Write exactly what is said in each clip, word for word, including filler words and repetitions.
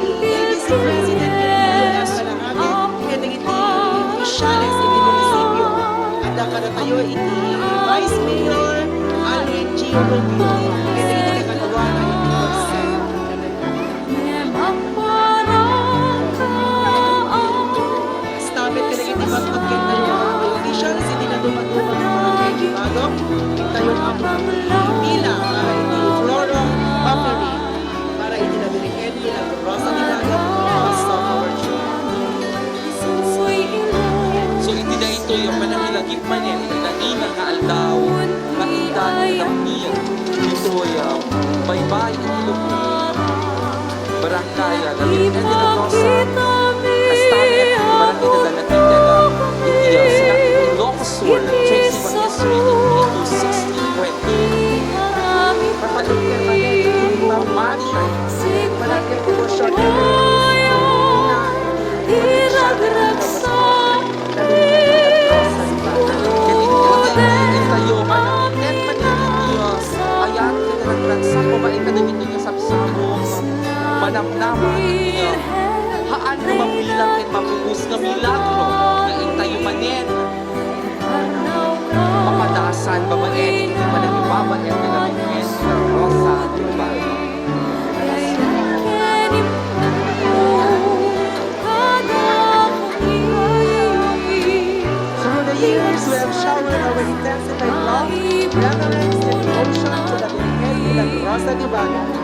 Iti L B C President ken iti opisyales iti munisipio. Adda kadatayo iti Vice Mayor Alwin G. Rubio ken iti kakaduana iti Konsehal. Establish kadagiti matmatken tayo nga officials iti nadumaduma nga barangay Dibadok. Tayo nga pila para iti floral offering para iti La Virgen Milagrosa de Guadalupe, Cross of Our Joy. So, iti daytoy a panangilagip manen iti nangina nga aldaw, nga indan nga napni ditoy, ah, baybay iti lubong. Barangay, ah, La Virgen de la Rosa, kasta met iti Barangay Nadal Natindera, iti, ah, sina-, iti Ilocos Sur, Tracy Bonifacio, iti sixteen twenty. Mapalugter manen iti pamati iti Barangay Devotion, iti Ken iti, ken iti, ken itayo nga nangted manen iti, ah, ayat ken ragragsak babaen kadagitoy nga sabsabong, manamnama iti, ah, haan nga mabilang ken mapuos nga milagro nga intayo manen mapadasan babaen iti panangibabaet ti La Virgen Rosa de Guadalupe. Through the years, we have showered our intensified love, reverence, and devotion to the Virgen Milagrosa de Guadalupe.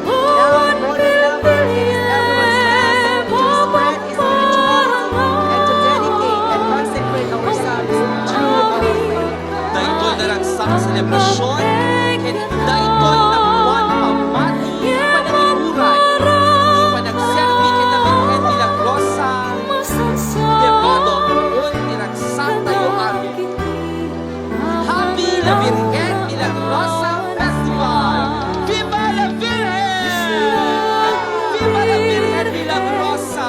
Now, more than ever, it is everyone's time to spread spirituality and to dedicate and consecrate ourselves through our faith. Daytoy naragsak a selebrasyon, ken daytoy napuan a pammati a panangiburay, ti panagserbi ken La Virgen Milagrosa de Guadalupe, ti ragsaktayo amin. Happy La Virgen Milagrosa Festival! Viva La Virgen! Viva La Virgen Milagrosa!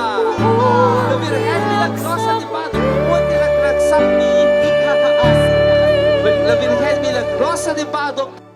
La Virgen Milagrosa de Guadalupe, ti ragragsak ni ikataas. La Virgen Milagrosa de Guadalupe.